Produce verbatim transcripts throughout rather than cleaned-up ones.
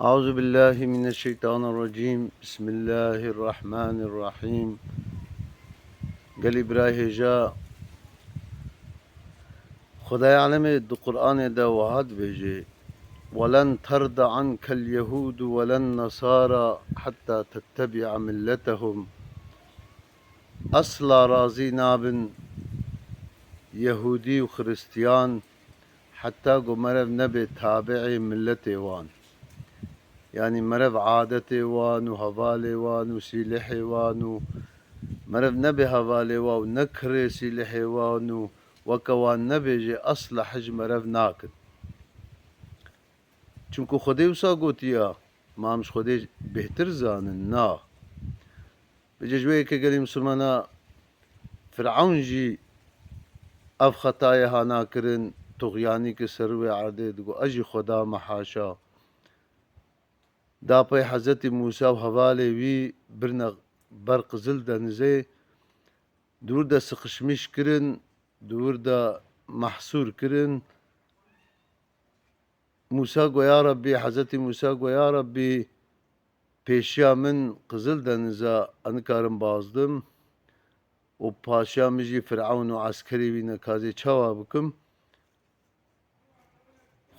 أعوذ بالله من الشيطان الرجيم. بسم الله الرحمن الرحيم. Gelî birayê hêja, Xwedayê alemê di Qur'anê de wiha dibêje: "Welen terda ankel yehûdu welen nesara hetta tettebi'a milletehum." Esla razî nabin Yehûdî û Xiristiyan heta ku merev nebe tabi'ê milletê wan. Yanî merev adetê wan û hevalê wan û sîlehê wan û merev nebe hevalê wan û nekirê sîlehê wan û weke wan nebêje, esla hej merev nakin. Çimku Xwedê wisa gotiya, ma em ji Xwedê bêhtir zanin? Na. Bêje ji wê yekê gelî misilmana Firewn jî ev xetayê hana kirin, tuxyanî ki ser wê erdê digo, ez jî Xweda me haşa. Da pey Hezretî Mûsa û hevalê wî birine ber Qizil Denizê, di wir de siqişmîş kirin, di wir de mehsûr kirin. Mûsa go, ya Rebbî, Hezretî Mûsa go, ya Rebbî, pêşiya min Qizil Deniz e, ez nikarim bazdim û paşiya min jî Firewn û eskerê wî ne, ka ez ê çawa bikim?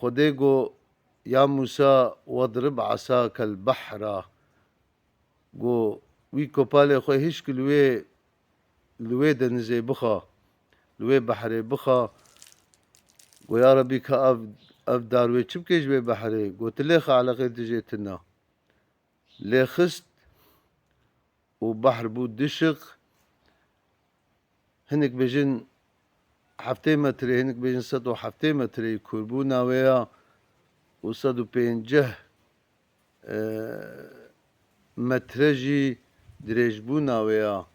Xwedê go, ya Mûsa, wedrib esakel behra. Go, wî kopalê xwe hişk li wê, li wê denizê bixa, li wê behrê bixa. Go, ya Rebî, ka ev, ev dar wê çi bike ji wê behrê? Go, tu lêxe, eleqê tu jê tune. Lê xist û behr bû dişiq. Hinek bêjin heftê metrê, hinek bêjin sed û heftê metreyî kûrbûna wê ya û sed û pêncî, e, metre jî dirêjbûna wê ya.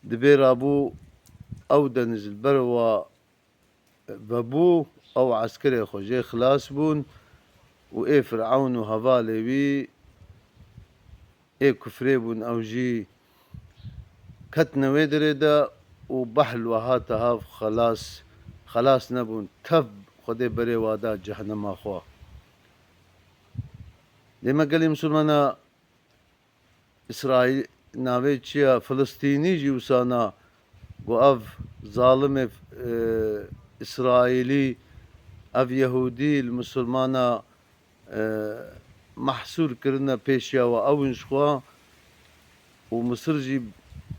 Dibê rabû ew deniz li ber wa vebû, ew eskerê xwe jê xilas bûn û ê Firewn û hevalê wî ê kufrê bûn, ew jî ketine wê derê de û behl we hate hav, xelas, xelas nebûn. Tev Xwedê berê wa da cehenema xwe. Dê me gelê misilmana Îsraîl, navê çi ye? Filistînî jî wisa na, got, ev zalimê, e, Îsraîlî, ev Yehûdî li misilmana, e, mehsûr kirine pêşiya we, ew in ji xwe û Misir jî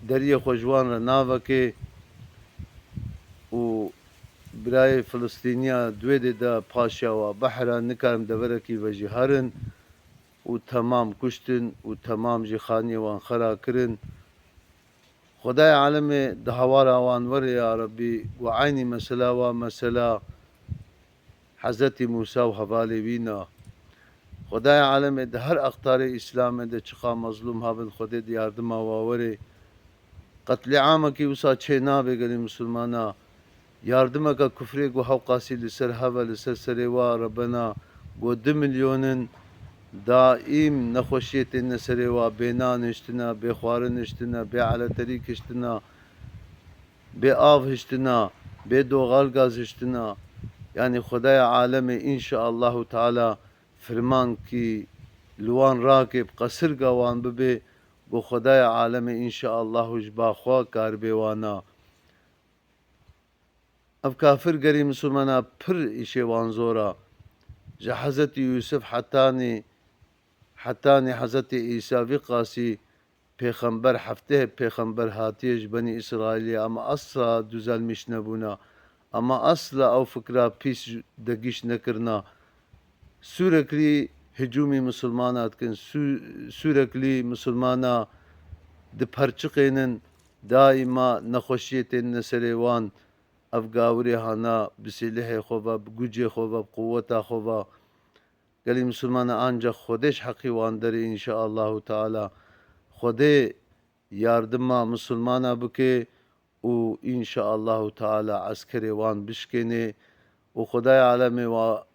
deriyê xwe ji wan re navekê û birayê Filistîniya di wê dê de paşiya we behra, nikarin deverekî vejîherin. û temam kuştin û temam jî xaniyê wan xera kirin. Xwedayê alemê di hawara wan were ya Rebbî, got eynî mesela wa mesela Hezretî Mûsa û hevalê wî na. Xwedayê alemê di her aqtarê Îslamê de çiqa mezlûm habin, Xwedê di yardima wa were. Qetlîamekî wisa çê nabe gelî misilmana. Yardimeke kufrê ku hewqasî li ser hev e, li ser serê wa rebena, ku du milyon in, daîm nexweşiyê têne serê wa, bê nan hiştina, bê xwarin hiştina, bê eleterîk hiştina, bê av hiştina, bê doğal gaz hiştina. Yanî Xwedaya alemê înşaallahu teala firmankî li wan rake, bi qesirga wan bibe, ku Xwedaya alemê înşaallahu ji ba xwe karibê wana. Ev kafir gerî misilmana pir îşê wan zor a. Ji Hezretî Yûsif hetanî, hetanî Hezretî Îsa vî qasî pêxember, heftê pêxember hatiye ji benî Îsraîlê, ama asla duzelmîş nebûna. Ama asla ew fikra pîs degîş nekirina. Sûreklî hicûmî misilmana dikin, sü-, sûreklî misilmana diperçiqênin, daîma nexweşiyê tênine serê wan. Ev gawirê hana bi sîlihê xwe ve, bi gucê xwe ve, bi quweta xwe ve. Gelî misilmana ancax Xwedê ji heqî wan derê înşaallahu teala. Xwedê yardima misilmana bike û înşaallahu teala eskerê wan bişkêne û Xwedayê alemê wa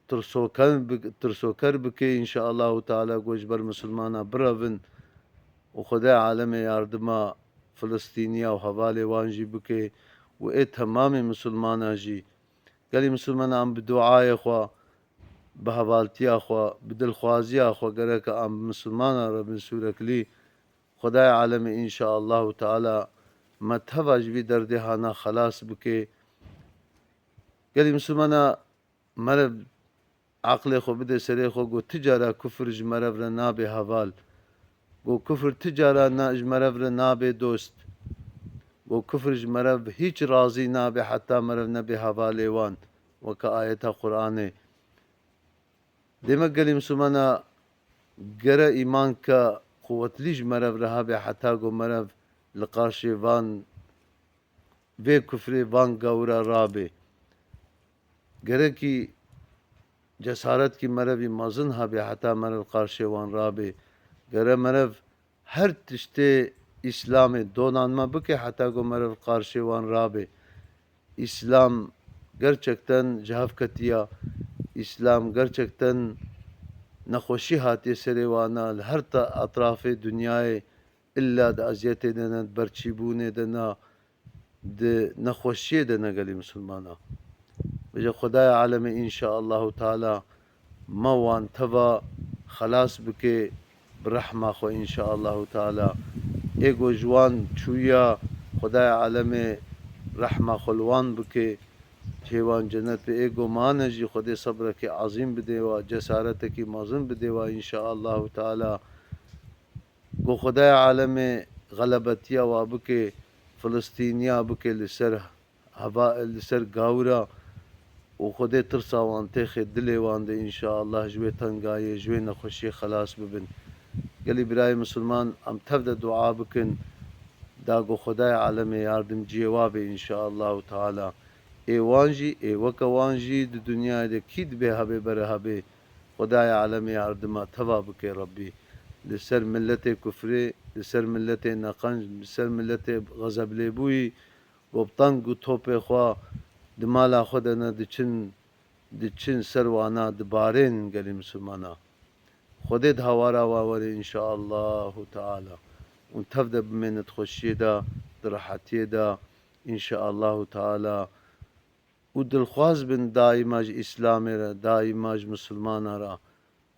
tirsoken bi-, tirsoker bike, înşaallahu teala ku ji ber misilmana birevin û Xwedayê alemê yardima Filistîniya û hevalê wan jî bike û ê temamê misilmana jî. Gelî misilmana em bi duayê xwe bi hevaltiya xwe, bi dilxwaziya xwe gereke em bi misilmana re bin sûreklî, Xwedayê alemê înşaallahu teala me teva ji vî derdê hana xelas bike. Gelî misilmana meriv aqlê xwe bide serê xwe, got, ti cara kufr ji meriv re nabe heval. Got, kufr ti cara na, ji meriv re nabe dost. Got, kufr ji meriv hîç razî nabe heta meriv nebe hevalê wan. Weke ayeta Qur'anê. Demek gelî misilmana gere îman ke quwetlî ji meriv re hebe heta ku meriv li qarşê van vê kufrê, van gawira rabe. Gerekî cesaretkî merevî mezin hebe heta meriv qarşê wan rabe. Gere meriv her tiştê Îslamê donanme bike heta ku meriv qarşê wan rabe. Îslam gerçekten ji hev ketiya. Îslam gerçekten nexweşî hatiye serê wana. Li her ta etrafê dinyayê illa di eziyetê de ne, di berçîbûnê de ne, di nexweşiyê de ne gelî misilmana. Bêje Xwedaya alemê înşaallahu teala me wan teva xelas bike bi rehma xwe înşaallahu teala. Ê ku ji wan çûya, Xwedaya alemê rehma xwe li wan bike, cihê wan cennet be. Ê ku mane jî Xwedê sebrekê ezîm bidê wa, cesaretekî mezin bidê wa înşaallahu teala. Ku Xwedaya alemê xelebetiya wa bike, Filistîniya bike li ser heva, li ser gawira û Xwedê tirsa wan têxê dilê wan de înşaallah ji wê tengayê, ji wê nexweşiyê xelas bibin. Gelî birayê misilman, em tev de dua bikin, da ku Xwedaya alemê yardimciyê wa be înşaallahu teala. Ê wan jî, ê weke wan jî di dinyayê de kî dibê hebê bere hebê, Xwedaya alemê yardima teva bike Rebbî. Li ser miletê kufrê, li ser miletê neqenc, li ser miletê xezeblêbûyî, ku bi teng û topê xwe di mala xwe de ne diçin, diçin ser wana dibarên gelî misilmana. Xwedê di hawara wan were înşaallahu teala. Û tev de bimêne di xweşiyê de, di rehetiyê de înşaallahu teala. Û dilxwaz bin daîma ji Îslamê re, daîma ji misilmana re.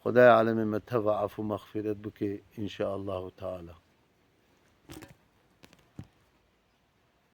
Xwedayê alemê me teva efû mexfîret bike, înşaallahu teala.